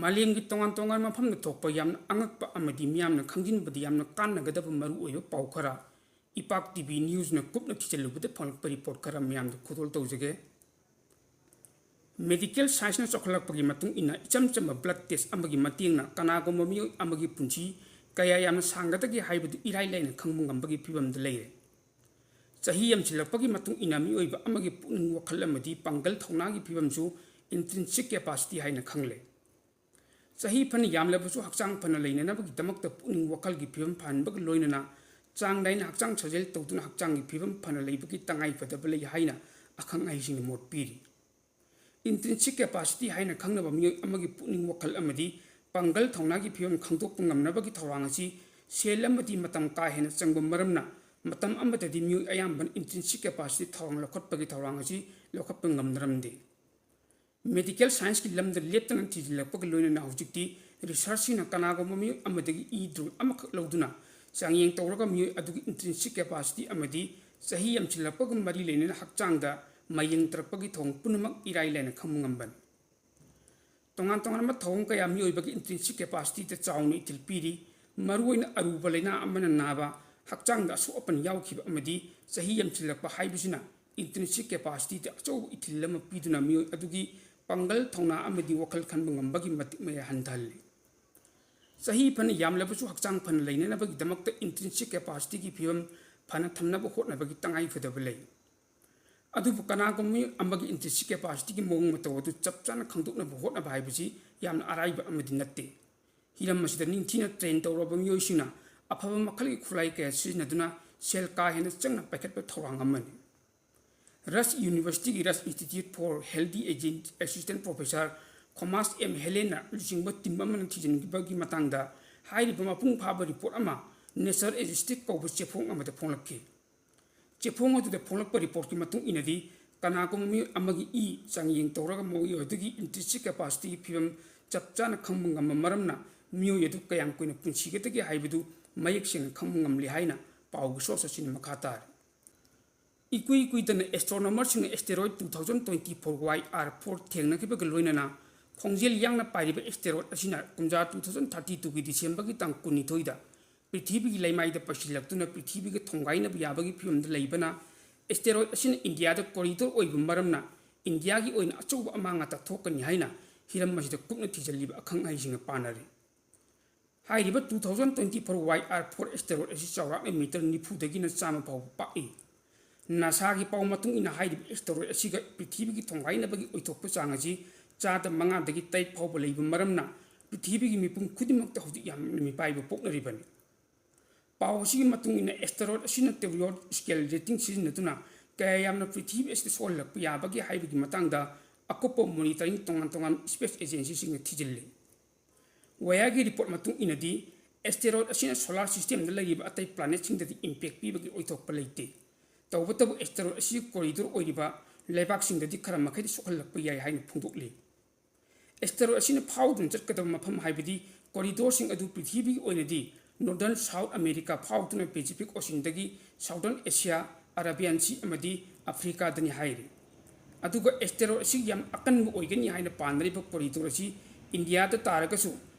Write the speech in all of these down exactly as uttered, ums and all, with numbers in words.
ꯃꯥꯂꯦꯝꯒꯤ ꯇꯣꯉꯥꯟ ꯇꯣꯉꯥꯟꯕ ꯃꯐꯝꯗ ꯊꯣꯛꯄ ꯌꯥꯝꯅ ꯑꯉꯛꯄ ꯑꯃꯗꯤ ꯃꯤꯌꯥꯝꯅ ꯈꯪꯖꯤꯟꯕꯗ ꯌꯥꯝꯅ ꯀꯥꯟꯅꯒꯗꯕ ꯃꯔꯨꯑꯣꯏꯕ ꯄꯥꯎ ꯈꯔ ꯏꯄꯥꯛ ꯇꯤ ꯚꯤ ꯅ꯭ꯌꯨꯁꯅ ꯀꯨꯞꯅ ꯊꯤꯖꯤꯜꯂꯨꯕꯗ ꯐꯪꯂꯛꯄ ꯔꯤꯄꯣꯔꯠ ꯈꯔ ꯃꯤꯌꯥꯝꯗ ꯈꯨꯗꯣꯜ ꯇꯧꯖꯒꯦ꯫ ꯃꯦꯗꯤꯀꯦꯜ ꯁꯥꯏꯟꯁꯅ ꯆꯥꯎꯈꯠꯂꯛꯄꯒꯤ ꯃꯇꯨꯡ ꯏꯟꯅ ꯏꯆꯝ ꯆꯝꯕ ꯕ꯭ꯂꯗ ꯇꯦꯁ ꯑꯃꯒꯤ ꯃꯇꯦꯡꯅ ꯀꯅꯥꯒꯨꯝꯕ ꯃꯤꯑꯣꯏ ꯑꯃꯒꯤ ꯄꯨꯟꯁꯤ ꯀꯌꯥ ꯌꯥꯝꯅ ꯁꯥꯡꯒꯗꯒꯦ ꯍꯥꯏꯕꯗꯨ ꯏꯔꯥꯏ ꯂꯥꯏꯅ ꯈꯪꯕ ꯉꯝꯕꯒꯤ ꯐꯤꯕꯝꯗ ꯂꯩꯔꯦ꯫ ꯆꯍꯤ ꯌꯥꯝꯁꯤꯜꯂꯛꯄꯒꯤ ꯃꯇꯨꯡ ꯏꯟꯅ ꯃꯤꯑꯣꯏꯕ ꯑꯃꯒꯤ ꯄꯨꯛꯅꯤꯡ ꯋꯥꯈꯜ ꯑꯃꯗꯤ ꯄꯥꯡꯒꯜ ꯊꯧꯅꯥꯒꯤ ꯐꯤꯕꯝꯁꯨ intrinsic capacity ꯍꯥꯏꯅ ꯈꯪꯂꯦ꯫ ꯆꯍꯤ ꯐꯅ ꯌꯥꯝꯂꯕꯁꯨ ꯍꯛꯆꯥꯡ ꯐꯅ ꯂꯩꯅꯅꯕꯒꯤꯗꯃꯛꯇ ꯄꯨꯛꯅꯤꯡ ꯋꯥꯈꯜꯒꯤ ꯐꯤꯕꯝ ꯐꯍꯟꯕꯒ ꯂꯣꯏꯅꯅ ꯆꯥꯡ ꯅꯥꯏꯅ ꯍꯛꯆꯥꯡ ꯁꯥꯖꯦꯜ ꯇꯧꯗꯨꯅ ꯍꯛꯆꯥꯡꯒꯤ ꯐꯤꯕꯝ ꯐꯅ ꯂꯩꯕꯒꯤ ꯇꯉꯥꯏ ꯐꯗꯕ ꯂꯩ ꯍꯥꯏꯅ ꯑꯈꯪ ꯑꯍꯩꯁꯤꯡꯅ ꯃꯣꯠ ꯄꯤꯔꯤ꯫ Intrinsic capacity ꯍꯥꯏꯅ ꯈꯪꯅꯕ ꯃꯤꯑꯣꯏ ꯑꯃꯒꯤ ꯄꯨꯛꯅꯤꯡ ꯋꯥꯈꯜ ꯑꯃꯗꯤ ꯄꯥꯡꯒꯜ ꯊꯧꯅꯥꯒꯤ ꯐꯤꯕꯝ ꯈꯪꯗꯣꯛꯄ ꯉꯝꯅꯕꯒꯤ ꯊꯧꯔꯥꯡ ꯑꯁꯤ ꯁꯦꯜ ꯑꯃꯗꯤ ꯃꯇꯝ ꯀꯥ ꯍꯦꯟꯅ ꯆꯪꯕ ꯃꯔꯝꯅ ꯃꯇꯝ ꯑꯃꯗꯗꯤ ꯃꯤꯑꯣꯏ ꯑꯌꯥꯝꯕꯅ intrinsic capacity ꯊꯧꯔꯥꯡ ꯂꯧꯈꯠꯄꯒꯤ ꯊꯧꯔꯥꯡ ꯑꯁꯤ ꯂꯧꯈꯠꯄ ꯉꯝꯅꯔꯝꯗꯦ꯫ ꯃꯦꯗꯤꯀꯦꯜ ꯁꯥꯏꯟꯁꯀꯤ ꯂꯝꯗ ꯂꯦꯞꯇꯅ ꯊꯤꯖꯤꯜꯂꯛꯄꯒ ꯂꯣꯏꯅꯅ ꯍꯧꯖꯤꯛꯇꯤ ꯔꯤꯁꯔꯆꯁꯤꯡꯅ ꯀꯅꯥꯒꯨꯝꯕ ꯃꯤꯑꯣꯏ ꯑꯃꯗꯒꯤ ꯏ ꯗ꯭ꯔꯣꯞ ꯑꯃꯈꯛ ꯂꯧꯗꯨꯅ ꯆꯥꯡꯌꯦꯡ ꯇꯧꯔꯒ ꯃꯤꯑꯣꯏ ꯑꯗꯨꯒꯤ intrinsic capacity ꯑꯃꯗꯤ ꯆꯍꯤ ꯌꯥꯝꯁꯤꯜꯂꯛꯄꯒ ꯃꯔꯤ ꯂꯩꯅꯅ ꯍꯛꯆꯥꯡꯗ ꯃꯌꯦꯡ ꯇꯔꯛꯄꯒꯤ ꯊꯧꯑꯣꯡ ꯄꯨꯝꯅꯃꯛ ꯏꯔꯥꯏ ꯂꯥꯏꯅ ꯈꯪꯕ ꯉꯝꯕꯅꯤ꯫ ꯇꯣꯉꯥꯟ ꯇꯣꯉꯥꯟꯕ ꯊꯧꯑꯣꯡ ꯀꯌꯥ ꯃꯤꯑꯣꯏꯕꯒꯤ intrinsic capacityꯗ ꯆꯥꯎꯅ ꯏꯊꯤꯜ ꯄꯤꯔꯤ꯫ ꯃꯔꯨꯑꯣꯏꯅ ꯑꯔꯨꯕ ꯂꯥꯏꯅꯥ ꯑꯃꯅ ꯅꯥꯕ, ꯍꯛꯆꯥꯡꯗ ꯑꯁꯣꯛ ꯑꯄꯟ ꯌꯥꯎꯈꯤꯕ ꯑꯃꯗꯤ ꯆꯍꯤ ꯌꯥꯝꯁꯤꯜꯂꯛꯄ ꯍꯥꯏꯕꯁꯤꯅ intrinsic capacityꯗ ꯑꯆꯧꯕ ꯏꯊꯤꯜ ꯑꯃ ꯄꯤꯗꯨꯅ ꯃꯤꯑꯣꯏ ꯑꯗꯨꯒꯤ ꯄꯥꯡꯒꯜ ꯊꯧꯅꯥ ꯑꯃꯗꯤ ꯋꯥꯈꯜ ꯈꯟꯕ ꯉꯝꯕꯒꯤ ꯃꯇꯤꯛ ꯃꯌꯥꯏ ꯍꯟꯊꯍꯜꯂꯤ꯫ ꯆꯍꯤ ꯐꯅ ꯌꯥꯝꯂꯕꯁꯨ ꯍꯛꯆꯥꯡ ꯐꯅ ꯂꯩꯅꯅꯕꯒꯤꯗꯃꯛꯇ intrinsic capacityꯒꯤ ꯐꯤꯕꯝ ꯐꯅ ꯊꯝꯅꯕ ꯍꯣꯠꯅꯕꯒꯤ ꯇꯉꯥꯏ ꯐꯗꯕ ꯂꯩ꯫ ꯑꯗꯨꯕꯨ ꯀꯅꯥꯒꯨꯝꯕ ꯃꯤꯑꯣꯏ ꯑꯃꯒꯤ intrinsic capacityꯒꯤ ꯃꯑꯣꯡ ꯃꯇꯧ ꯑꯗꯨ ꯆꯞ ꯆꯥꯅ ꯈꯪꯗꯣꯛꯅꯕ ꯍꯣꯠꯅꯕ ꯍꯥꯏꯕꯁꯤ ꯌꯥꯝꯅ ꯑꯔꯥꯏꯕ ꯑꯃꯗꯤ ꯅꯠꯇꯦ꯫ ꯍꯤꯔꯝ ꯑꯁꯤꯗ ꯅꯤꯡꯊꯤꯅ train ꯇꯧꯔꯕ ꯃꯤꯑꯣꯏꯁꯤꯡꯅ ꯑꯐꯕ ꯃꯈꯜꯒꯤ ꯈꯨꯠꯂꯥꯏ ꯀꯌꯥ ꯁꯤꯖꯤꯟꯅꯗꯨꯅ ꯁꯦꯜ ꯀꯥ ꯍꯦꯟꯅ ꯆꯪꯅ ꯄꯥꯏꯈꯠꯄ ꯊꯧꯔꯥꯡ ꯑꯃꯅꯤ꯫ Rush Universityꯒꯤ Rush Institute for Healthy Aging Assistant Professor Thomas M Hellenꯅ ꯂꯨꯆꯤꯡꯕ team ꯑꯃꯅ ꯊꯤꯖꯤꯟꯈꯤꯕꯒꯤ ꯃꯇꯥꯡꯗ ꯍꯥꯏꯔꯤꯕ ꯃꯄꯨꯡ ꯐꯥꯕ report ꯑꯃ Nature Aesthetic ꯀꯧꯕ ꯆꯦꯐꯣꯡ ꯑꯃꯗ ꯐꯣꯡꯂꯛꯈꯤ꯫ ꯆꯦꯐꯣꯡ ꯑꯗꯨꯗ ꯐꯣꯡꯂꯛꯄ reportꯀꯤ ꯃꯇꯨꯡ ꯏꯟꯅꯗꯤ, ꯀꯅꯥꯒꯨꯝꯕ ꯃꯤꯑꯣꯏ ꯑꯃꯒꯤ ꯏ ꯆꯥꯡꯌꯦꯡ ꯇꯧꯔꯒ ꯃꯤꯑꯣꯏ ꯑꯗꯨꯒꯤ intrinsic capacityꯒꯤ ꯐꯤꯕꯝ ꯆꯞ ꯆꯥꯅ ꯈꯪꯕ ꯉꯝꯕ ꯃꯔꯝꯅ ꯃꯤꯑꯣꯏ ꯑꯗꯨ ꯀꯌꯥꯝ ꯀꯨꯏꯅ ꯄꯨꯟꯁꯤꯒꯗꯒꯦ ꯍꯥꯏꯕꯗꯨ ꯃꯌꯦꯛ ꯁꯦꯡꯅ ꯈꯪꯕ ꯉꯝꯂꯦ ꯍꯥꯏꯅ ꯄꯥꯎꯒꯤ source ꯑꯁꯤꯅ ꯃꯈꯥ ꯇꯥꯔꯤ꯫ ꯏꯀꯨꯏ ꯀꯨꯏꯗꯅ astronomerꯁꯤꯡꯅ asteroid two thousand twenty four Y R four ꯊꯦꯡꯅꯈꯤꯕꯒ ꯂꯣꯏꯅꯅ ꯈꯣꯡꯖꯦꯜ ꯌꯥꯡꯅ ꯄꯥꯏꯔꯤꯕ ꯑꯦꯁꯇꯦꯔꯣꯏꯗ ꯑꯁꯤꯅ ꯀꯨꯝꯖꯥ ꯇꯨ ꯊꯥꯎꯖꯟ ꯊꯥꯔꯇꯤ ꯇꯨꯒꯤ ꯗꯤꯁꯦꯝꯕꯔꯒꯤ ꯇꯥꯡ ꯀꯨꯟꯅꯤꯊꯣꯏꯗ ꯄ꯭ꯔꯤꯊꯤꯕꯤꯒꯤ ꯂꯩꯃꯥꯏꯗ ꯄꯩꯁꯤꯜꯂꯛꯇꯨꯅ ꯄ꯭ꯔꯤꯊꯤꯕꯤꯒ ꯊꯣꯡꯒꯥꯏꯅꯕ ꯌꯥꯕꯒꯤ ꯐꯤꯕꯝꯗ ꯂꯩꯕꯅ, ꯑꯦꯁꯇꯦꯔꯣꯏꯗ ꯑꯁꯤꯅ ꯏꯟꯗꯤꯌꯥꯗ ꯀꯣꯔꯤꯗꯣꯔ ꯑꯣꯏꯕ ꯃꯔꯝꯅ ꯏꯟꯗꯤꯌꯥꯒꯤ ꯑꯣꯏꯅ ꯑꯆꯧꯕ ꯑꯃꯥꯡ ꯑꯇꯥ ꯊꯣꯛꯀꯅꯤ ꯍꯥꯏꯅ ꯍꯤꯔꯝ ꯑꯁꯤꯗ ꯀꯨꯞꯅ ꯊꯤꯖꯤꯜꯂꯤꯕ ꯑꯈꯪ ꯑꯍꯩꯁꯤꯡꯅ ꯄꯥꯅꯔꯤ꯫ ꯍꯥꯏꯔꯤꯕ two thousand twenty four Y R four asteroid ꯑꯁꯤ ꯆꯥꯎꯔꯥꯛꯅ ꯃꯤꯇꯔ ꯅꯤꯐꯨꯗꯒꯤꯅ ꯆꯥꯝꯃ ꯐꯥꯎꯕ ꯄꯥꯛꯏ꯫ ꯅꯥꯁꯥꯒꯤ ꯄꯥꯎ ꯃꯇꯨꯡ ꯏꯟꯅ, ꯍꯥꯏꯔꯤꯕ ꯑꯦꯁꯇꯦꯔꯣꯏꯗ ꯑꯁꯤꯒ ꯄ꯭ꯔꯤꯊꯤꯕꯤꯒꯤ ꯊꯣꯡꯒꯥꯏꯅꯕꯒꯤ ꯑꯣꯏꯊꯣꯛꯄ ꯆꯥꯡ ꯑꯁꯤ ꯆꯥꯗ ꯃꯉꯥꯗꯒꯤ ꯇꯔꯦꯠ ꯐꯥꯎꯕ ꯂꯩꯕ ꯃꯔꯝꯅ, ꯄ꯭ꯔꯤꯊꯤꯕꯤꯒꯤ ꯃꯤꯄꯨꯝ ꯈꯨꯗꯤꯡꯃꯛꯇ ꯍꯧꯖꯤꯛ ꯌꯥꯝꯅ ꯃꯤꯄꯥꯏꯕ ꯄꯣꯛꯅꯔꯤꯕꯅꯤ꯫ ꯄꯥꯎ ꯑꯁꯤꯒꯤ ꯃꯇꯨꯡ ꯏꯟꯅ, ꯑꯦꯁꯇꯦꯔꯣꯏꯗ ꯑꯁꯤꯅ ꯇꯦꯔꯤꯌꯣꯗ ꯁ꯭ꯀꯦꯜ ꯔꯦꯇꯤꯡ ꯁꯤꯖꯤꯟꯅꯗꯨꯅ ꯀꯌꯥ ꯌꯥꯝꯅ ꯄ꯭ꯔꯤꯊꯤꯕꯤ ꯑꯁꯤꯗ ꯁꯣꯛꯍꯜꯂꯛꯄ ꯌꯥꯕꯒꯦ ꯍꯥꯏꯕꯒꯤ ꯃꯇꯥꯡꯗ ꯑꯀꯨꯞꯄ ꯃꯣꯅꯤꯇꯔꯤꯡ ꯇꯣꯉꯥꯟ ꯇꯣꯉꯥꯟꯕ ꯁ꯭ꯄꯦꯁ ꯑꯦꯖꯦꯟꯁꯤꯁꯤꯡꯅ ꯊꯤꯖꯤꯜꯂꯤ꯫ ꯋꯥꯌꯥꯒꯤ ꯔꯤꯄꯣꯔꯠ ꯃꯇꯨꯡ ꯏꯟꯅꯗꯤ, ꯑꯦꯁꯇꯦꯔꯣꯏꯗ ꯑꯁꯤꯅ ꯁꯣꯂꯥꯔ ꯁꯤꯁꯇꯦꯝꯗ ꯂꯩꯔꯤꯕ ꯑꯇꯩ ꯄ꯭ꯂꯥꯅꯦꯠꯁꯤꯡꯗꯗꯤ ꯏꯝꯄꯦꯛ ꯄꯤꯕꯒꯤ ꯑꯣꯏꯊꯣꯛꯄ ꯂꯩꯇꯦ꯫ ꯇꯧꯕꯇꯕꯨ, ꯑꯦꯁꯇꯦꯔꯣꯏꯗ ꯑꯁꯤ ꯀꯣꯔꯤꯗꯣꯔ ꯑꯣꯏꯔꯤꯕ ꯂꯩꯕꯥꯛꯁꯤꯡꯗꯗꯤ ꯈꯔ ꯃꯈꯩꯗꯤ ꯁꯣꯛꯍꯜꯂꯛꯄ ꯌꯥꯏ ꯍꯥꯏꯅ ꯐꯣꯡꯗꯣꯛꯂꯤ꯫ ꯑꯦꯁꯇꯦꯔꯣꯏꯗ ꯑꯁꯤꯅ ꯐꯥꯎꯗꯨꯅ ꯆꯠꯀꯗꯕ ꯃꯐꯝ, ꯍꯥꯏꯕꯗꯤ ꯀꯣꯔꯤꯗꯣꯔꯁꯤꯡ ꯑꯗꯨ ꯄ꯭ꯔꯤꯊꯤꯕꯤꯒꯤ ꯑꯣꯏꯅꯗꯤ Northern South America ꯐꯥꯎꯗꯨꯅ Pacific Oceanꯗꯒꯤ Southern Asia, Arabian Sea ꯑꯃꯗꯤ Africaꯗꯅꯤ ꯍꯥꯏꯔꯤ꯫ ꯑꯗꯨꯒ ꯑꯦꯁꯇꯦꯔꯣꯏꯗ ꯑꯁꯤ ꯌꯥꯝ ꯑꯀꯟꯕ ꯑꯣꯏꯒꯅꯤ ꯍꯥꯏꯅ ꯄꯥꯅꯔꯤꯕ ꯀꯣꯔꯤꯗꯣꯔ ꯑꯁꯤ ꯏꯟꯗꯤꯌꯥꯗ ꯇꯥꯔꯒꯁꯨ,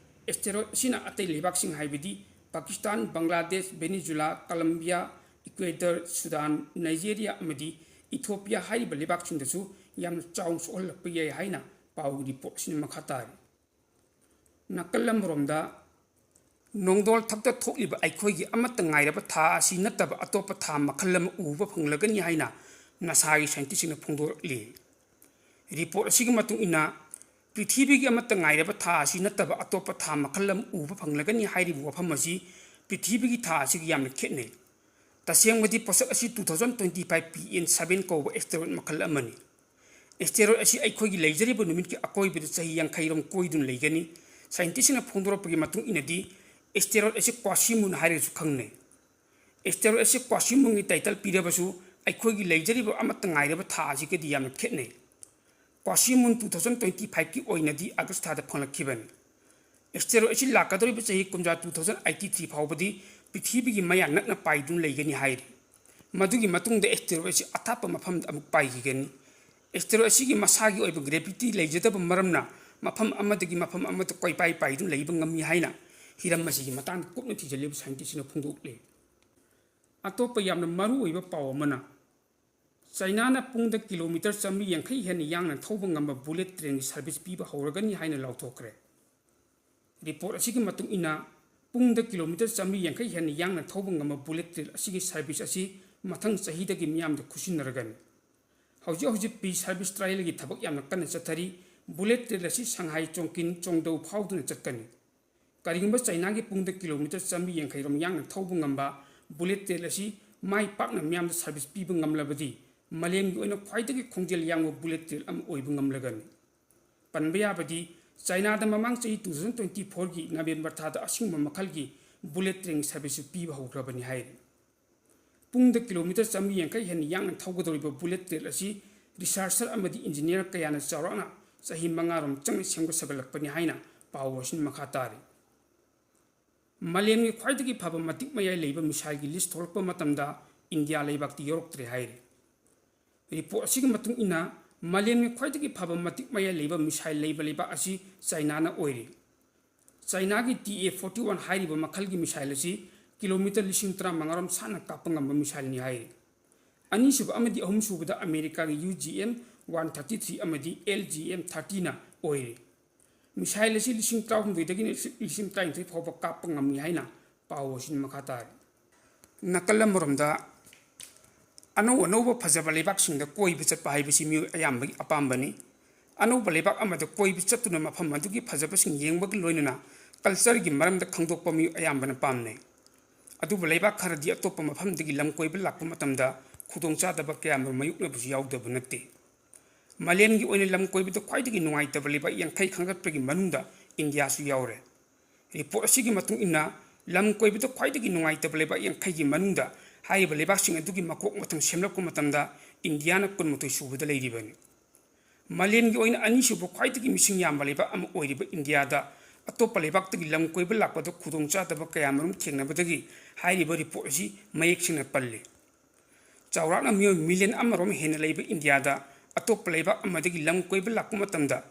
ꯑꯦꯁꯇꯦꯔꯣꯏꯗ ꯑꯁꯤꯅ ꯑꯇꯩ ꯂꯩꯕꯥꯛꯁꯤꯡ, ꯍꯥꯏꯕꯗꯤ ꯄꯥꯀꯤꯁꯇꯥꯟ, ꯕꯪꯒ꯭ꯂꯥꯗꯦꯁ, ꯚꯦꯅꯤꯖꯨꯂꯥ, ꯀꯂꯝꯕꯤꯌꯥ, ꯏꯀ꯭ꯋꯦꯗꯔ, ꯁꯨꯗꯥꯟ, ꯅꯥꯏꯖꯦꯔꯤꯌꯥ ꯑꯃꯗꯤ ꯏꯊꯣꯄꯤꯌꯥ ꯍꯥꯏꯔꯤꯕ ꯂꯩꯕꯥꯛꯁꯤꯡꯗꯁꯨ ꯌꯥꯝꯅ ꯆꯥꯎꯅ ꯁꯣꯛꯍꯜꯂꯛꯄ ꯌꯥꯏ ꯍꯥꯏꯅ ꯄꯥꯎꯒꯤ ꯔꯤꯄꯣꯔꯠ ꯑꯁꯤꯅ ꯃꯈꯥ ꯇꯥꯔꯤ꯫ ꯅꯥꯀꯜ ꯑꯃꯔꯣꯝꯗ, ꯅꯣꯡꯗꯣꯜ ꯊꯛꯇ ꯊꯣꯛꯂꯤꯕ ꯑꯩꯈꯣꯏꯒꯤ ꯑꯃꯠꯇ ꯉꯥꯏꯔꯕ ꯊꯥ ꯑꯁꯤ ꯅꯠꯇꯕ ꯑꯇꯣꯞꯄ ꯊꯥ ꯃꯈꯜ ꯑꯃ ꯎꯕ ꯐꯪꯂꯒꯅꯤ ꯍꯥꯏꯅ ꯅꯥꯁꯥꯒꯤ ꯁꯥꯏꯟꯇꯤꯁꯁꯤꯡꯅ ꯐꯣꯡꯗꯣꯔꯛꯂꯤ꯫ ꯔꯤꯄꯣꯔꯠ ꯑꯁꯤꯒꯤ ꯃꯇꯨꯡ ꯏꯟꯅ, ꯄ꯭ꯔꯤꯊꯤꯕꯤꯒꯤ ꯑꯃꯠꯇ ꯉꯥꯏꯔꯕ ꯊꯥ ꯑꯁꯤ ꯅꯠꯇꯕ ꯑꯇꯣꯞꯄ ꯊꯥ ꯃꯈꯜ ꯑꯃ ꯎꯕ ꯐꯪꯂꯒꯅꯤ ꯍꯥꯏꯔꯤꯕ ꯋꯥꯐꯝ ꯑꯁꯤ ꯄ꯭ꯔꯤꯊꯤꯕꯤꯒꯤ ꯊꯥ ꯑꯁꯤꯒ ꯌꯥꯝꯅ ꯈꯦꯠꯅꯩ꯫ ꯇꯁꯦꯡꯕꯗꯤ, ꯄꯣꯠꯁꯛ ꯑꯁꯤ two thousand twenty five P N seven ꯀꯧꯕ ꯑꯦꯁꯇꯦꯔꯣꯏꯗ ꯃꯈꯜ ꯑꯃꯅꯤ꯫ ꯑꯦꯁꯇꯦꯔꯣꯏꯗ ꯑꯁꯤ ꯑꯩꯈꯣꯏꯒꯤ ꯂꯩꯖꯔꯤꯕ ꯅꯨꯃꯤꯠꯀꯤ ꯑꯀꯣꯏꯕꯗ ꯆꯍꯤ ꯌꯥꯡꯈꯩ ꯔꯣꯝ ꯀꯣꯏꯗꯨꯅ ꯂꯩꯒꯅꯤ꯫ ꯁꯥꯏꯟꯇꯤꯁꯁꯤꯡꯅ ꯐꯣꯡꯗꯣꯔꯛꯄꯒꯤ ꯃꯇꯨꯡ ꯏꯟꯅꯗꯤ, ꯑꯦꯁꯇꯦꯔꯣꯏꯗ ꯑꯁꯤ ꯀ꯭ꯋꯥꯁꯤꯃꯨꯟ ꯍꯥꯏꯔꯒꯁꯨ ꯈꯪꯅꯩ꯫ ꯑꯦꯁꯇꯦꯔꯣꯏꯗ ꯑꯁꯤ ꯀ꯭ꯋꯥꯁꯤꯃꯨꯟꯒꯤ ꯇꯥꯏꯇꯜ ꯄꯤꯔꯕꯁꯨ, ꯑꯩꯈꯣꯏꯒꯤ ꯂꯩꯖꯔꯤꯕ ꯑꯃꯠꯇ ꯉꯥꯏꯔꯕ ꯊꯥ ꯑꯁꯤꯒꯗꯤ ꯌꯥꯝꯅ ꯈꯦꯠꯅꯩ꯫ ꯀ꯭ꯋꯥꯁꯤꯃꯨꯟ two thousand twenty five ꯀꯤ ꯑꯣꯏꯅꯗꯤ ꯑꯥꯒꯁ ꯊꯥꯗ ꯐꯪꯂꯛꯈꯤꯕꯅꯤ꯫ ꯑꯦꯁꯇꯦꯔꯣꯏꯗ ꯑꯁꯤ ꯂꯥꯛꯀꯗꯧꯔꯤꯕ ꯆꯍꯤ ꯀꯨꯝꯖꯥ two thousand eighty three ꯐꯥꯎꯕꯗꯤ ꯄ꯭ꯔꯤꯊꯤꯕꯤꯒꯤ ꯃꯌꯥ ꯅꯛꯅ ꯄꯥꯏꯗꯨꯅ ꯂꯩꯒꯅꯤ ꯍꯥꯏꯔꯤ꯫ ꯃꯗꯨꯒꯤ ꯃꯇꯨꯡꯗ ꯑꯦꯁꯇꯦꯔꯣꯏꯗ ꯑꯁꯤ ꯑꯊꯥꯞꯄ ꯃꯐꯝꯗ ꯑꯃꯨꯛ ꯄꯥꯏꯈꯤꯒꯅꯤ꯫ ꯑꯦꯁꯇꯦꯔꯣꯏꯗ ꯑꯁꯤꯒꯤ ꯃꯁꯥꯒꯤ ꯑꯣꯏꯕ ꯒ꯭ꯔꯦꯚꯤꯇꯤ ꯂꯩꯖꯗꯕ ꯃꯔꯝꯅ, ꯃꯐꯝ ꯑꯃꯗꯒꯤ ꯃꯐꯝ ꯑꯃꯗ ꯀꯣꯏꯄꯥꯏ ꯄꯥꯏꯗꯨꯅ ꯂꯩꯕ ꯉꯝꯃꯤ ꯍꯥꯏꯅ ꯍꯤꯔꯝ ꯑꯁꯤꯒꯤ ꯃꯇꯥꯡꯗ ꯀꯨꯞꯅ ꯊꯤꯖꯤꯜꯂꯤꯕ scientistꯁꯤꯡꯅ ꯐꯣꯡꯗꯣꯛꯂꯤ꯫ ꯑꯇꯣꯞꯄ ꯌꯥꯝꯅ ꯃꯔꯨꯑꯣꯏꯕ ꯄꯥꯎ ꯑꯃꯅ, ꯆꯥꯏꯅꯥꯅ ꯄꯨꯡꯗ ꯀꯤꯂꯣꯃꯤꯇꯔ ꯆꯥꯃꯔꯤ ꯌꯥꯡꯈꯩ ꯍꯦꯟꯅ ꯌꯥꯡꯅ ꯊꯧꯕ ꯉꯝꯕ bullet trainꯒꯤ service ꯄꯤꯕ ꯍꯧꯔꯒꯅꯤ ꯍꯥꯏꯅ ꯂꯥꯎꯊꯣꯛꯈ꯭ꯔꯦ꯫ Report ꯑꯁꯤꯒꯤ ꯃꯇꯨꯡ ꯏꯟꯅ, ꯄꯨꯡꯗ ꯀꯤꯂꯣꯃꯤꯇꯔ ꯆꯥꯃꯔꯤ ꯌꯥꯡꯈꯩ ꯍꯦꯟꯅ ꯌꯥꯡꯅ ꯊꯧꯕ ꯉꯝꯕ bullet train ꯑꯁꯤꯒꯤ service ꯑꯁꯤ ꯃꯊꯪ ꯆꯍꯤꯗꯒꯤ ꯃꯤꯌꯥꯝꯗ ꯈꯨꯠꯁꯤꯟꯅꯔꯒꯅꯤ꯫ ꯍꯧꯖꯤꯛ ꯍꯧꯖꯤꯛ pre-service trialꯒꯤ ꯊꯕꯛ ꯌꯥꯝꯅ ꯀꯟꯅ ꯆꯠꯊꯔꯤ꯫ Bullet train ꯑꯁꯤ ꯁꯪꯍꯥꯏ ꯆꯣꯡꯀꯤꯟ ꯆꯣꯡꯗꯧ ꯐꯥꯎꯗꯨꯅ ꯆꯠꯀꯅꯤ꯫ ꯀꯔꯤꯒꯨꯝꯕ ꯆꯥꯏꯅꯥꯒꯤ ꯄꯨꯡꯗ ꯀꯤꯂꯣꯃꯤꯇꯔ ꯆꯥꯃꯔꯤ ꯌꯥꯡꯈꯩ ꯔꯣꯝ ꯌꯥꯡꯅ ꯊꯧꯕ ꯉꯝꯕ bullet train ꯑꯁꯤ ꯃꯥꯏ ꯄꯥꯛꯅ ꯃꯤꯌꯥꯝꯗ service ꯄꯤꯕ ꯉꯝꯂꯕꯗꯤ, ꯃꯥꯂꯦꯝꯒꯤ ꯑꯣꯏꯅ ꯈ꯭ꯋꯥꯏꯗꯒꯤ ꯈꯣꯡꯖꯦꯜ ꯌꯥꯡꯕ bullet train ꯑꯃ ꯑꯣꯏꯕ ꯉꯝꯂꯒꯅꯤ꯫ ꯄꯟꯕ ꯌꯥꯕꯗꯤ, ꯆꯥꯏꯅꯥꯗ ꯃꯃꯥꯡ ꯆꯍꯤ two thousand twenty fourꯒꯤ November ꯊꯥꯗ ꯑꯁꯤꯒꯨꯝꯕ ꯃꯈꯜꯒꯤ bullet train service ꯄꯤꯕ ꯍꯧꯈ꯭ꯔꯕꯅꯤ ꯍꯥꯏꯔꯤ꯫ ꯄꯨꯡꯗ ꯀꯤꯂꯣꯃꯤꯇꯔ ꯆꯥꯃꯔꯤ ꯌꯥꯡꯈꯩ ꯍꯦꯟꯅ ꯌꯥꯡꯅ ꯊꯧꯒꯗꯧꯔꯤꯕ bullet train ꯑꯁꯤ researcher ꯑꯃꯗꯤ engineer ꯀꯌꯥꯅ ꯆꯥꯎꯔꯥꯛꯅ ꯆꯍꯤ ꯃꯉꯥꯔꯣꯝ ꯆꯪꯅ ꯁꯦꯝꯒꯠ ꯁꯥꯒꯠꯂꯛꯄꯅꯤ ꯍꯥꯏꯅ ꯄꯥꯎ ꯑꯁꯤꯅ ꯃꯈꯥ ꯇꯥꯔꯤ꯫ ꯃꯥꯂꯦꯝꯒꯤ ꯈ꯭ꯋꯥꯏꯗꯒꯤ ꯐꯕ ꯃꯇꯤꯛ ꯃꯌꯥꯏ ꯂꯩꯕ missileꯒꯤ list ꯊꯣꯛꯂꯛꯄ ꯃꯇꯝꯗ ꯏꯟꯗꯤꯌꯥ ꯂꯩꯕꯥꯛꯇꯤ ꯌꯥꯎꯔꯛꯇ꯭ꯔꯦ ꯍꯥꯏꯔꯤ꯫ Report ꯑꯁꯤꯒꯤ ꯃꯇꯨꯡ ꯏꯟꯅ, ꯃꯥꯂꯦꯝꯒꯤ ꯈ꯭ꯋꯥꯏꯗꯒꯤ ꯐꯕ ꯃꯇꯤꯛ ꯃꯌꯥꯏ ꯂꯩꯕ missile ꯂꯩꯕ ꯂꯩꯕꯥꯛ ꯑꯁꯤ ꯆꯥꯏꯅꯥꯅ ꯑꯣꯏꯔꯤ꯫ ꯆꯥꯏꯅꯥꯒꯤ T A forty one ꯍꯥꯏꯔꯤꯕ ꯃꯈꯜꯒꯤ missile ꯑꯁꯤ ꯀꯤꯂꯣꯃꯤꯇꯔ ꯂꯤꯁꯤꯡ ꯇꯔꯥꯃꯉꯥ ꯔꯣꯝ ꯁꯥꯡꯅ ꯀꯥꯞꯄ ꯉꯝꯕ missileꯅꯤ ꯍꯥꯏꯔꯤ꯫ ꯑꯅꯤꯁꯨꯕ ꯑꯃꯗꯤ ꯑꯍꯨꯝꯁꯨꯕꯗ ꯑꯃꯦꯔꯤꯀꯥꯒꯤ U G M one thirty three ꯑꯃꯗꯤ L G M thirtyꯅ ꯑꯣꯏꯔꯤ꯫ Missile ꯑꯁꯤ ꯂꯤꯁꯤꯡ ꯇꯔꯥꯍꯨꯝꯗꯣꯏꯗꯒꯤꯅ ꯂꯤꯁꯤꯡ ꯇꯔꯥꯅꯤꯊꯣꯏ ꯐꯥꯎꯕ ꯀꯥꯞꯄ ꯉꯝꯃꯤ ꯍꯥꯏꯅ ꯄꯥꯎ ꯑꯁꯤꯅ ꯃꯈꯥ ꯇꯥꯔꯤ꯫ ꯅꯥꯀꯜ ꯑꯃꯔꯣꯝꯗ, ꯑꯅꯧ ꯑꯅꯧꯕ ꯐꯖꯕ ꯂꯩꯕꯥꯛꯁꯤꯡꯗ ꯀꯣꯏꯕ ꯆꯠꯄ ꯍꯥꯏꯕꯁꯤ ꯃꯤꯑꯣꯏ ꯑꯌꯥꯝꯕꯒꯤ ꯑꯄꯥꯝꯕꯅꯤ꯫ ꯑꯅꯧꯕ ꯂꯩꯕꯥꯛ ꯑꯃꯗ ꯀꯣꯏꯕ ꯆꯠꯇꯨꯅ ꯃꯐꯝ ꯑꯗꯨꯒꯤ ꯐꯖꯕꯁꯤꯡ ꯌꯦꯡꯕꯒ ꯂꯣꯏꯅꯅ cultureꯒꯤ ꯃꯔꯝꯗ ꯈꯪꯗꯣꯛꯄ ꯃꯤꯑꯣꯏ ꯑꯌꯥꯝꯕꯅ ꯄꯥꯝꯅꯩ꯫ ꯑꯗꯨꯕꯨ ꯂꯩꯕꯥꯛ ꯈꯔꯗꯤ ꯑꯇꯣꯞꯄ ꯃꯐꯝꯗꯒꯤ ꯂꯝ ꯀꯣꯏꯕ ꯂꯥꯛꯄ ꯃꯇꯝꯗ ꯈꯨꯗꯣꯡꯆꯥꯗꯕ ꯀꯌꯥ ꯑꯃꯔꯣꯝ ꯃꯥꯌꯣꯛꯅꯕꯁꯨ ꯌꯥꯎꯗꯕ ꯅꯠꯇꯦ꯫ ꯃꯥꯂꯦꯝꯒꯤ ꯑꯣꯏꯅ ꯂꯝ ꯀꯣꯏꯕꯗ ꯈ꯭ꯋꯥꯏꯗꯒꯤ ꯅꯨꯡꯉꯥꯏꯇꯕ ꯂꯩꯕꯥꯛ ꯌꯥꯡꯈꯩ ꯈꯟꯒꯠꯄꯒꯤ ꯃꯅꯨꯡꯗ ꯏꯟꯗꯤꯌꯥꯁꯨ ꯌꯥꯎꯔꯦ꯫ Report ꯑꯁꯤꯒꯤ ꯃꯇꯨꯡ ꯏꯟꯅ, ꯂꯝ ꯀꯣꯏꯕꯗ ꯈ꯭ꯋꯥꯏꯗꯒꯤ ꯅꯨꯡꯉꯥꯏꯇꯕ ꯂꯩꯕꯥꯛ ꯌꯥꯡꯈꯩꯒꯤ ꯃꯅꯨꯡꯗ ꯍꯥꯏꯔꯤꯕ ꯂꯩꯕꯥꯛꯁꯤꯡ ꯑꯗꯨꯒꯤ ꯃꯀꯣꯛ ꯃꯊꯪ ꯁꯦꯝꯂꯛꯄ ꯃꯇꯝꯗ ꯏꯟꯗꯤꯌꯥꯅ ꯀꯨꯟꯃꯥꯊꯣꯏ ꯁꯨꯕꯗ ꯂꯩꯔꯤꯕꯅꯤ꯫ ꯃꯥꯂꯦꯝꯒꯤ ꯑꯣꯏꯅ ꯑꯅꯤꯁꯨꯕ ꯈ꯭ꯋꯥꯏꯗꯒꯤ ꯃꯤꯁꯤꯡ ꯌꯥꯝꯕ ꯂꯩꯕꯥꯛ ꯑꯃ ꯑꯣꯏꯔꯤꯕ ꯏꯟꯗꯤꯌꯥꯗ ꯑꯇꯣꯞꯄ ꯂꯩꯕꯥꯛꯇꯒꯤ ꯂꯝ ꯀꯣꯏꯕ ꯂꯥꯛꯄꯗ ꯈꯨꯗꯣꯡꯆꯥꯗꯕ ꯀꯌꯥ ꯃꯔꯨꯝ ꯊꯦꯡꯅꯕꯗꯒꯤ ꯍꯥꯏꯔꯤꯕ report ꯑꯁꯤ ꯃꯌꯦꯛ ꯁꯦꯡꯅ ꯄꯜꯂꯤ꯫ ꯆꯥꯎꯔꯥꯛꯅ ꯃꯤꯑꯣꯏ million ꯑꯃꯔꯣꯝ ꯍꯦꯟꯅ ꯂꯩꯕ ꯏꯟꯗꯤꯌꯥꯗ ꯑꯇꯣꯞꯄ ꯂꯩꯕꯥꯛ ꯑꯃꯗꯒꯤ ꯂꯝ ꯀꯣꯏꯕ ꯂꯥꯛꯄ ꯃꯇꯝꯗ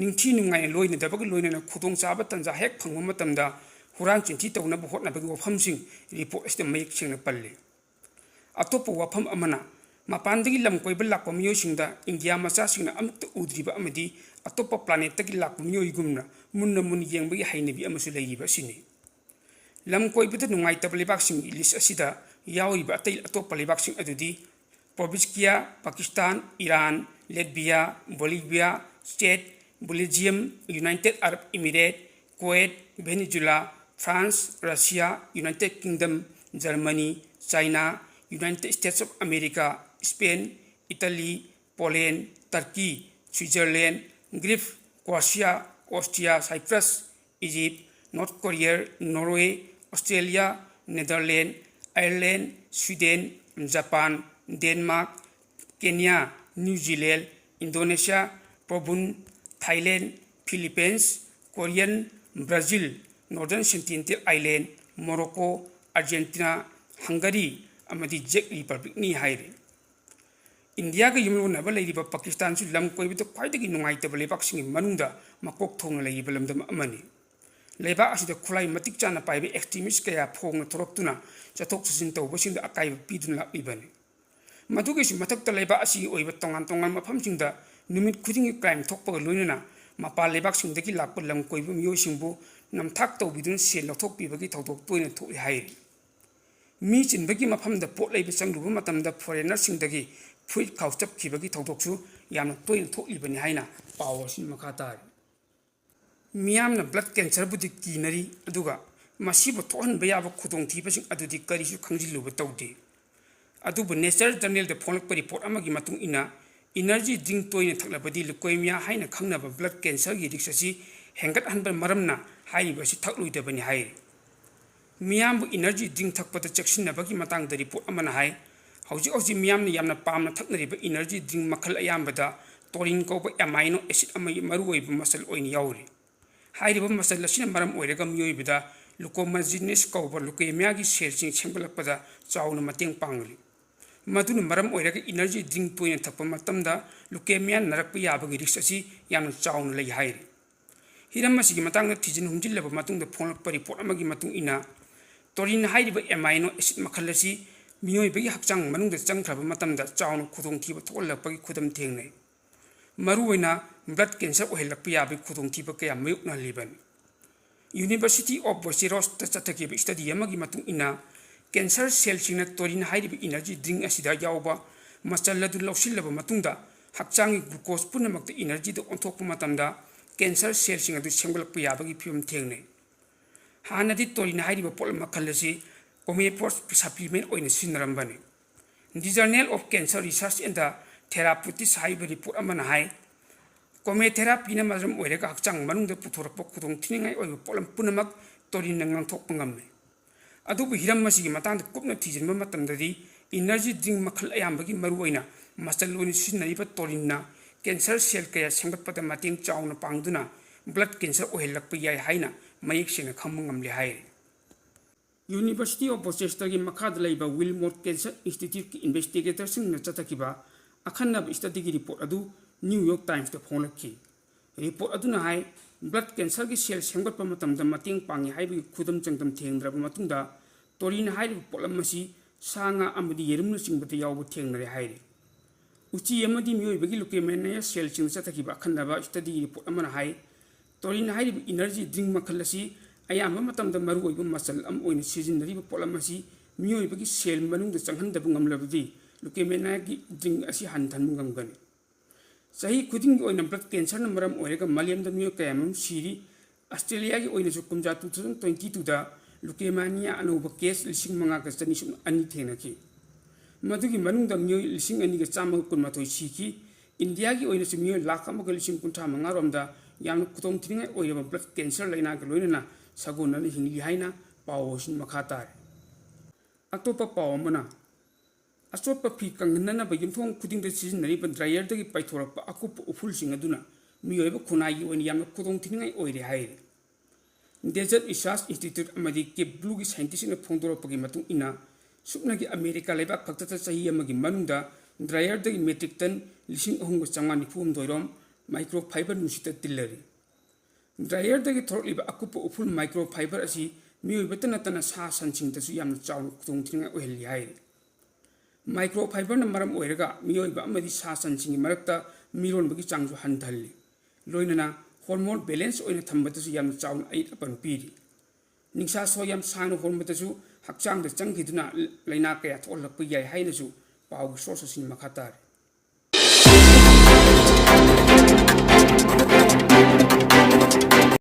ꯅꯤꯡꯊꯤ ꯅꯨꯡꯉꯥꯏꯅ ꯂꯣꯏꯅꯗꯕꯒ ꯂꯣꯏꯅꯅ ꯈꯨꯗꯣꯡꯆꯥꯕ ꯇꯥꯟꯖꯥ ꯍꯦꯛ ꯐꯪꯕ ꯃꯇꯝꯗ ꯍꯨꯔꯥꯟ ꯆꯤꯟꯊꯤ ꯇꯧꯅꯕ ꯍꯣꯠꯅꯕꯒꯤ ꯋꯥꯐꯝꯁꯤꯡ ꯔꯤꯄꯣꯔꯠ ꯑꯁꯤꯗ ꯃꯌꯦꯛ ꯁꯦꯡꯅ ꯄꯜꯂꯤ꯫ ꯑꯇꯣꯞꯄ ꯋꯥꯐꯝ ꯑꯃꯅ, ꯃꯄꯥꯟꯗꯒꯤ ꯂꯝ ꯀꯣꯏꯕ ꯂꯥꯛꯄ ꯃꯤꯑꯣꯏꯁꯤꯡꯗ ꯏꯟꯗꯤꯌꯥ ꯃꯆꯥꯁꯤꯡꯅ ꯑꯃꯨꯛꯇ ꯎꯗ꯭ꯔꯤꯕ ꯑꯃꯗꯤ ꯑꯇꯣꯞꯄ planetꯇꯒꯤ ꯂꯥꯛꯄ ꯃꯤꯑꯣꯏꯒꯨꯝꯅ ꯃꯨꯟꯅ ꯃꯨꯟꯅ ꯌꯦꯡꯕꯒꯤ ꯍꯩꯅꯕꯤ ꯑꯃꯁꯨ ꯂꯩꯔꯤꯕ ꯑꯁꯤꯅꯤ꯫ ꯂꯝ ꯀꯣꯏꯕꯗ ꯅꯨꯡꯉꯥꯏꯇꯕ ꯂꯩꯕꯥꯛꯁꯤꯡꯒꯤ list ꯑꯁꯤꯗ ꯌꯥꯎꯔꯤꯕ ꯑꯇꯩ ꯑꯇꯣꯞꯄ ꯂꯩꯕꯥꯛꯁꯤꯡ ꯑꯗꯨꯗꯤ ꯄ꯭ꯔꯣꯕꯤꯁꯀꯤꯌꯥ, Pakistan, Iran, Latvia, Bolivia, Chad, Belgium, United Arab Emirates, Kuwait, Venezuela, France, Russia, United Kingdom, Germany, China, United States of America, Spain, Italy, Poland, Turkey, Switzerland, Greece, Croatia, Austria, Cyprus, Egypt, North Korea, Norway, Australia, Netherland, Ireland, Sweden, Japan, Denmark, Kenya, New Zealand, Indonesia, ꯄꯣꯔꯕꯨꯟ, Thailand, Philippines, Korean, Brazil, northern continental island, Morocco, Argentina, Hungary ꯑꯃꯗꯤ ꯖꯦꯛ ꯔꯤꯄꯕ꯭ꯂꯤꯛꯅꯤ ꯍꯥꯏꯔꯤ꯫ ꯏꯟꯗꯤꯌꯥꯒ ꯌꯨꯝꯂꯣꯟꯅꯕ ꯂꯩꯔꯤꯕ ꯄꯥꯀꯤꯁꯇꯥꯟꯁꯨ ꯂꯝ ꯀꯣꯏꯕꯗ ꯈ꯭ꯋꯥꯏꯗꯒꯤ ꯅꯨꯡꯉꯥꯏꯇꯕ ꯂꯩꯕꯥꯛꯁꯤꯡꯒꯤ ꯃꯅꯨꯡꯗ ꯃꯀꯣꯛ ꯊꯣꯡꯅ ꯂꯩꯔꯤꯕ ꯂꯝꯗꯝ ꯑꯃꯅꯤ꯫ ꯂꯩꯕꯥꯛ ꯑꯁꯤꯗ ꯈꯨꯠꯂꯥꯏ ꯃꯇꯤꯛ ꯆꯥꯅ ꯄꯥꯏꯕ extremist ꯀꯌꯥ ꯐꯣꯡꯅ ꯊꯣꯔꯛꯇꯨꯅ ꯆꯠꯊꯣꯛ ꯆꯠꯁꯤꯟ ꯇꯧꯕꯁꯤꯡꯗ ꯑꯀꯥꯏꯕ ꯄꯤꯗꯨꯅ ꯂꯥꯛꯂꯤꯕꯅꯤ꯫ ꯃꯗꯨꯒꯤꯁꯨ ꯃꯊꯛꯇ ꯂꯩꯕꯥꯛ ꯑꯁꯤꯒꯤ ꯑꯣꯏꯕ ꯇꯣꯉꯥꯟ ꯇꯣꯉꯥꯟꯕ ꯃꯐꯝꯁꯤꯡꯗ ꯅꯨꯃꯤꯠ ꯈꯨꯗꯤꯡꯒꯤ crime ꯊꯣꯛꯄꯒ ꯂꯣꯏꯅꯅ ꯃꯄꯥꯟ ꯂꯩꯕꯥꯛꯁꯤꯡꯗꯒꯤ ꯂꯥꯛꯄ ꯂꯝ ꯀꯣꯏꯕ ꯃꯤꯑꯣꯏꯁꯤꯡꯕꯨ ꯅꯝꯊꯥꯛ ꯇꯧꯕꯤꯗꯨꯅ ꯁꯦꯜ ꯂꯧꯊꯣꯛꯄꯤꯕꯒꯤ ꯊꯧꯗꯣꯛ ꯇꯣꯏꯅ ꯊꯣꯛꯏ ꯍꯥꯏꯔꯤ꯫ ꯃꯤ ꯆꯤꯟꯕꯒꯤ ꯃꯐꯝꯗ ꯄꯣꯠ ꯂꯩꯕ ꯆꯪꯂꯨꯕ ꯃꯇꯝꯗ foreignerꯁꯤꯡꯗꯒꯤ ꯐꯨꯔꯤꯠ ꯈꯥꯎ ꯆꯞꯈꯤꯕꯒꯤ ꯊꯧꯗꯣꯛꯁꯨ ꯌꯥꯝꯅ ꯇꯣꯏꯅ ꯊꯣꯛꯂꯤꯕꯅꯤ ꯍꯥꯏꯅ ꯄꯥꯎ ꯑꯁꯤꯅ ꯃꯈꯥ ꯇꯥꯔꯤ꯫ ꯃꯤꯌꯥꯝꯅ blood cancerꯕꯨꯗꯤ ꯀꯤꯅꯔꯤ, ꯑꯗꯨꯒ ꯃꯁꯤꯕꯨ ꯊꯣꯛꯍꯟꯕ ꯌꯥꯕ ꯈꯨꯗꯣꯡꯊꯤꯕꯁꯤꯡ ꯑꯗꯨꯗꯤ ꯀꯔꯤꯁꯨ ꯈꯪꯖꯤꯜꯂꯨꯕ ꯇꯧꯗꯦ꯫ ꯑꯗꯨꯕꯨ Nature Journalꯗ ꯐꯣꯡꯂꯛꯄ report ꯑꯃꯒꯤ ꯃꯇꯨꯡ ꯏꯟꯅ, energy drink ꯇꯣꯏꯅ ꯊꯛꯂꯕꯗꯤ leukemia ꯍꯥꯏꯅ ꯈꯪꯅꯕ blood cancerꯒꯤ risk ꯑꯁꯤ ꯍꯦꯟꯒꯠꯍꯟꯕ ꯃꯔꯝꯅ ꯍꯥꯏꯔꯤꯕ ꯑꯁꯤ ꯊꯛꯂꯣꯏꯗꯕꯅꯤ ꯍꯥꯏꯔꯤ꯫ ꯃꯤꯌꯥꯝꯕꯨ energy drink ꯊꯛꯄꯗ ꯆꯦꯛꯁꯤꯟꯅꯕꯒꯤ ꯃꯇꯥꯡꯗ report ꯑꯃꯅ ꯍꯥꯏ, ꯍꯧꯖꯤꯛ ꯍꯧꯖꯤꯛ ꯃꯤꯌꯥꯝꯅ ꯌꯥꯝꯅ ꯄꯥꯝꯅ ꯊꯛꯅꯔꯤꯕ energy drink ꯃꯈꯜ ꯑꯌꯥꯝꯕꯗ taurine ꯀꯧꯕ amino acid ꯑꯃꯒꯤ ꯃꯔꯨꯑꯣꯏꯕ ꯃꯆꯜ ꯑꯣꯏꯅ ꯌꯥꯎꯔꯤ꯫ ꯍꯥꯏꯔꯤꯕ ꯃꯆꯜ ꯑꯁꯤꯅ ꯃꯔꯝ ꯑꯣꯏꯔꯒ ꯃꯤꯑꯣꯏꯕꯗ leukogenous ꯀꯧꯕ leukemiaꯒꯤ cellꯁꯤꯡ ꯁꯦꯝꯒꯠꯂꯛꯄꯗ ꯆꯥꯎꯅ ꯃꯇꯦꯡ ꯄꯥꯡꯂꯤ꯫ ꯃꯗꯨꯅ ꯃꯔꯝ ꯑꯣꯏꯔꯒ energy drink ꯇꯣꯏꯅ ꯊꯛꯄ ꯃꯇꯝꯗ leukemia ꯅꯥꯔꯛꯄ ꯌꯥꯕꯒꯤ risk ꯑꯁꯤ ꯌꯥꯝꯅ ꯆꯥꯎꯅ ꯂꯩ ꯍꯥꯏꯔꯤ꯫ ꯍꯤꯔꯝ ꯑꯁꯤꯒꯤ ꯃꯇꯥꯡꯗ ꯊꯤꯖꯤꯟ ꯍꯨꯝꯖꯤꯜꯂꯕ ꯃꯇꯨꯡꯗ ꯐꯣꯡꯂꯛꯄ report ꯑꯃꯒꯤ ꯃꯇꯨꯡ ꯏꯟꯅ, taurine ꯍꯥꯏꯔꯤꯕ amino acid ꯃꯈꯜ ꯑꯁꯤ ꯃꯤꯑꯣꯏꯕꯒꯤ ꯍꯛꯆꯥꯡ ꯃꯅꯨꯡꯗ ꯆꯪꯈ꯭ꯔꯕ ꯃꯇꯝꯗ ꯆꯥꯎꯅ ꯈꯨꯗꯣꯡꯊꯤꯕ ꯊꯣꯛꯍꯜꯂꯛꯄꯒꯤ ꯈꯨꯗꯝ ꯊꯦꯡꯅꯩ꯫ ꯃꯔꯨꯑꯣꯏꯅ blood cancer ꯑꯣꯏꯍꯜꯂꯛꯄ ꯌꯥꯕꯒꯤ ꯈꯨꯗꯣꯡꯊꯤꯕ ꯀꯌꯥ ꯃꯥꯌꯣꯛꯅꯍꯜꯂꯤꯕꯅꯤ꯫ University of Bucharest ꯇ ꯆꯠꯊꯈꯤꯕ study ꯑꯃꯒꯤ ꯃꯇꯨꯡ ꯏꯟꯅ, cancer cell ꯁꯤꯡꯅ taurine ꯍꯥꯏꯔꯤꯕ energy drink ꯑꯁꯤꯗ ꯌꯥꯎꯕ ꯃꯆꯜ ꯑꯗꯨ ꯂꯧꯁꯤꯜꯂꯕ ꯃꯇꯨꯡꯗ, ꯍꯛꯆꯥꯡꯒꯤ glucose ꯄꯨꯝꯅꯃꯛꯇ energy ꯗ ꯑꯣꯟꯊꯣꯛꯄ ꯃꯇꯝꯗ, cancer cell ꯁꯤꯡ ꯑꯗꯨ ꯁꯦꯝꯒꯠꯂꯛꯄ ꯌꯥꯕꯒꯤ ꯐꯤꯚꯝ ꯊꯦꯡꯅꯩ꯫ ꯍꯥꯟꯅꯗꯤ taurine ꯍꯥꯏꯔꯤꯕ ꯄꯣꯠꯂꯝ ꯃꯈꯜ ꯑꯁꯤ homeopathic supplement ꯑꯣꯏꯅ ꯁꯤꯖꯤꯟꯅꯔꯝꯕꯅꯤ꯫ The Journal of Cancer Research and Therapeutics ꯍꯥꯏꯕ report ꯑꯃꯅ ꯍꯥꯏ, chemotherapy ꯅ ꯃꯔꯝ ꯑꯣꯏꯔꯒ ꯍꯛꯆꯥꯡ ꯃꯅꯨꯡꯗ ꯄꯨꯊꯣꯔꯛꯄ ꯈꯨꯗꯣꯡꯊꯤꯅꯤꯡꯉꯥꯏ ꯑꯣꯏꯕ ꯄꯣꯠꯂꯝ ꯄꯨꯝꯅꯃꯛ taurine ꯅ ꯉꯥꯡꯊꯣꯛꯄ ꯉꯝꯃꯤ꯫ ꯑꯗꯨꯕꯨ ꯍꯤꯔꯝ ꯑꯁꯤꯒꯤ ꯃꯇꯥꯡꯗ ꯀꯨꯞꯅ ꯊꯤꯖꯤꯟꯕ ꯃꯇꯝꯗꯗꯤ, energy drink ꯃꯈꯜ ꯑꯌꯥꯝꯕꯒꯤ ꯃꯔꯨꯑꯣꯏꯅ ꯃꯆꯜ ꯑꯣꯏꯅ ꯁꯤꯖꯤꯟꯅꯔꯤꯕ taurine ꯅ cancer cell ꯀꯌꯥ ꯁꯦꯝꯒꯠꯄꯗ ꯃꯇꯦꯡ ꯆꯥꯎꯅ ꯄꯥꯡꯗꯨꯅ blood cancer ꯑꯣꯏꯍꯜꯂꯛꯄ ꯌꯥꯏ ꯍꯥꯏꯅ ꯃꯌꯦꯛ ꯁꯦꯡꯅ ꯈꯪꯕ ꯉꯝꯂꯦ ꯍꯥꯏꯔꯤ꯫ University of Bucharest ꯀꯤ ꯃꯈꯥꯗ ꯂꯩꯕ Wilmot Cancer Institute ꯀꯤ investigator ꯁꯤꯡꯅ ꯆꯠꯊꯈꯤꯕ ꯑꯈꯟꯅꯕ study ꯒꯤ report ꯑꯗꯨ New York Times ꯇ ꯐꯣꯡꯂꯛꯈꯤ꯫ Report ꯑꯗꯨꯅ ꯍꯥꯏ, blood cancer ꯒꯤ cell ꯁꯦꯝꯒꯠꯄ ꯃꯇꯝꯗ ꯃꯇꯦꯡ ꯄꯥꯡꯏ ꯍꯥꯏꯕꯒꯤ ꯈꯨꯗꯝ ꯆꯥꯡꯗꯝ ꯊꯦꯡꯅꯔꯕ ꯃꯇꯨꯡꯗ, taurine ꯍꯥꯏꯔꯤꯕ ꯄꯣꯠꯂꯝ ꯑꯁꯤ ꯁꯥ ꯉꯥ ꯑꯃꯗꯤ ꯌꯦꯔꯨꯝꯅꯆꯤꯡꯕꯗ ꯌꯥꯎꯕ ꯊꯦꯡꯅꯔꯦ ꯍꯥꯏꯔꯤ꯫ ꯎꯆꯤ ꯑꯃꯗꯤ ꯃꯤꯑꯣꯏꯕꯒꯤ leukemia cell ꯁꯤꯡꯗ ꯆꯠꯊꯈꯤꯕ ꯑꯈꯟꯅꯕ study ꯒꯤ report ꯑꯃꯅ ꯍꯥꯏ, taurine ꯍꯥꯏꯔꯤꯕ energy drink ꯃꯈꯜ ꯑꯁꯤ ꯑꯌꯥꯝꯕ ꯃꯇꯝꯗ ꯃꯔꯨꯑꯣꯏꯕ ꯃꯆꯜ ꯑꯃ ꯑꯣꯏꯅ ꯁꯤꯖꯤꯟꯅꯔꯤꯕ ꯄꯣꯠꯂꯝ ꯑꯁꯤ ꯃꯤꯑꯣꯏꯕꯒꯤ cell ꯃꯅꯨꯡꯗ ꯆꯪꯍꯟꯗꯕ ꯉꯝꯂꯕꯗꯤ, leukemia ꯒꯤ drink ꯑꯁꯤ ꯍꯟꯊꯍꯟꯕ ꯉꯝꯒꯅꯤ꯫ ꯆꯍꯤ ꯈꯨꯗꯤꯡꯒꯤ ꯑꯣꯏꯅ blood cancer ꯅ ꯃꯔꯝ ꯑꯣꯏꯔꯒ ꯃꯥꯂꯦꯝꯗ ꯃꯤꯑꯣꯏ ꯀꯌꯥꯃꯔꯨꯝ ꯁꯤꯔꯤ꯫ Australia ꯒꯤ ꯑꯣꯏꯅꯁꯨ ꯀꯨꯝꯖꯥ two thousand twenty two ꯗ leukemia ꯑꯅꯧꯕ case ꯂꯤꯁꯤꯡ ꯃꯉꯥꯒ ꯆꯅꯤ ꯁꯨꯞꯅ ꯑꯅꯤ ꯊꯦꯡꯅꯈꯤ꯫ ꯃꯗꯨꯒꯤ ꯃꯅꯨꯡꯗ ꯃꯤꯑꯣꯏ ꯂꯤꯁꯤꯡ ꯑꯅꯤꯒ ꯆꯥꯝꯃꯒ ꯀꯨꯟꯃꯥꯊꯣꯏ ꯁꯤꯈꯤ꯫ India ꯒꯤ ꯑꯣꯏꯅꯁꯨ ꯃꯤꯑꯣꯏ ꯂꯥꯈ ꯑꯃꯒ ꯂꯤꯁꯤꯡ ꯀꯨꯟꯊ꯭ꯔꯥ ꯃꯉꯥ ꯔꯣꯝꯗ ꯌꯥꯝꯅ ꯈꯨꯗꯣꯡꯊꯤꯅꯤꯡꯉꯥꯏ ꯑꯣꯏꯔꯕ blood cancer ꯂꯩꯅꯥꯒ ꯂꯣꯏꯅꯅ ꯁꯥꯒꯣꯟꯅꯅ ꯍꯤꯡꯂꯤ ꯍꯥꯏꯅ ꯄꯥꯎ ꯑꯁꯤꯅ ꯃꯈꯥ ꯇꯥꯔꯤ꯫ ꯑꯇꯣꯞꯄ ꯄꯥꯎ ꯑꯃꯅ, ꯑꯆꯣꯠꯄ ꯐꯤ ꯀꯪꯍꯟꯅꯅꯕ ꯌꯨꯝꯊꯣꯡ ꯈꯨꯗꯤꯡꯗ ꯁꯤꯖꯤꯟꯅꯔꯤꯕ dryer ꯗꯒꯤ ꯄꯥꯏꯊꯣꯔꯛꯄ ꯑꯀꯨꯞꯄ ꯎꯐꯨꯜꯁꯤꯡ ꯑꯗꯨꯅ ꯃꯤꯑꯣꯏꯕ ꯈꯨꯟꯅꯥꯏꯒꯤ ꯑꯣꯏꯅ ꯌꯥꯝꯅ ꯈꯨꯗꯣꯡꯊꯤꯅꯤꯡꯉꯥꯏ ꯑꯣꯏꯔꯦ ꯍꯥꯏꯔꯤ꯫ Desert Research Institute ꯑꯃꯗꯤ Cape Blue ꯒꯤ scientist ꯁꯤꯡꯅ ꯐꯣꯡꯗꯣꯔꯛꯄꯒꯤ ꯃꯇꯨꯡ ꯏꯟꯅ, ꯁꯨꯞꯅꯒꯤ ꯑꯃꯦꯔꯤꯀꯥ ꯂꯩꯕꯥꯛ ꯈꯛꯇꯗ ꯆꯍꯤ ꯑꯃꯒꯤ ꯃꯅꯨꯡꯗ dryer ꯗꯒꯤ metric ton ꯂꯤꯁꯤꯡ ꯑꯍꯨꯝꯒ ꯆꯥꯝꯃꯉꯥ ꯅꯤꯐꯨ ꯍꯨꯝꯗꯣꯏ ꯔꯣꯝ microfiber ꯅꯨꯡꯁꯤꯠꯇ ꯇꯤꯜꯂꯔꯤ꯫ Dryer ꯗꯒꯤ ꯊꯣꯔꯛꯂꯤꯕ ꯑꯀꯨꯞꯄ ꯎꯐꯨꯜ microfiber ꯑꯁꯤ ꯃꯤꯑꯣꯏꯕꯇ ꯅꯠꯇꯅ ꯁꯥ ꯁꯟꯁꯤꯡꯗꯁꯨ ꯌꯥꯝꯅ ꯆꯥꯎꯅ ꯈꯨꯗꯣꯡꯊꯤꯅꯤꯡꯉꯥꯏ ꯑꯣꯏꯍꯜꯂꯤ ꯍꯥꯏꯔꯤ꯫ Microfiber ꯅ ꯃꯔꯝ ꯑꯣꯏꯔꯒ ꯃꯤꯑꯣꯏꯕ ꯑꯃꯗꯤ ꯁꯥ ꯁꯟꯁꯤꯡꯒꯤ ꯃꯔꯛꯇ ꯃꯤꯔꯣꯟꯕꯒꯤ ꯆꯥꯡꯁꯨ ꯍꯟꯊꯍꯜꯂꯤ꯫ ꯂꯣꯏꯅꯅ hormone balance ꯑꯣꯏꯅ ꯊꯝꯕꯗꯁꯨ ꯌꯥꯝꯅ ꯆꯥꯎꯅ ꯑꯌꯦꯠ ꯑꯄꯟ ꯄꯤꯔꯤ꯫ ꯅꯤꯡꯁꯥ ꯁꯣ ꯌꯥꯝ ꯁꯥꯡꯅ ꯍꯣꯟꯕꯗꯁꯨ ꯍꯛꯆꯥꯡꯗ ꯆꯪꯈꯤꯗꯨꯅ ꯂꯥꯏꯅꯥ ꯀꯌꯥ ꯊꯣꯛꯍꯜꯂꯛꯄ ꯌꯥꯏ ꯍꯥꯏꯅꯁꯨ ꯄꯥꯎꯒꯤ source ꯑꯁꯤꯅ ꯃꯈꯥ ꯇꯥꯔꯤ꯫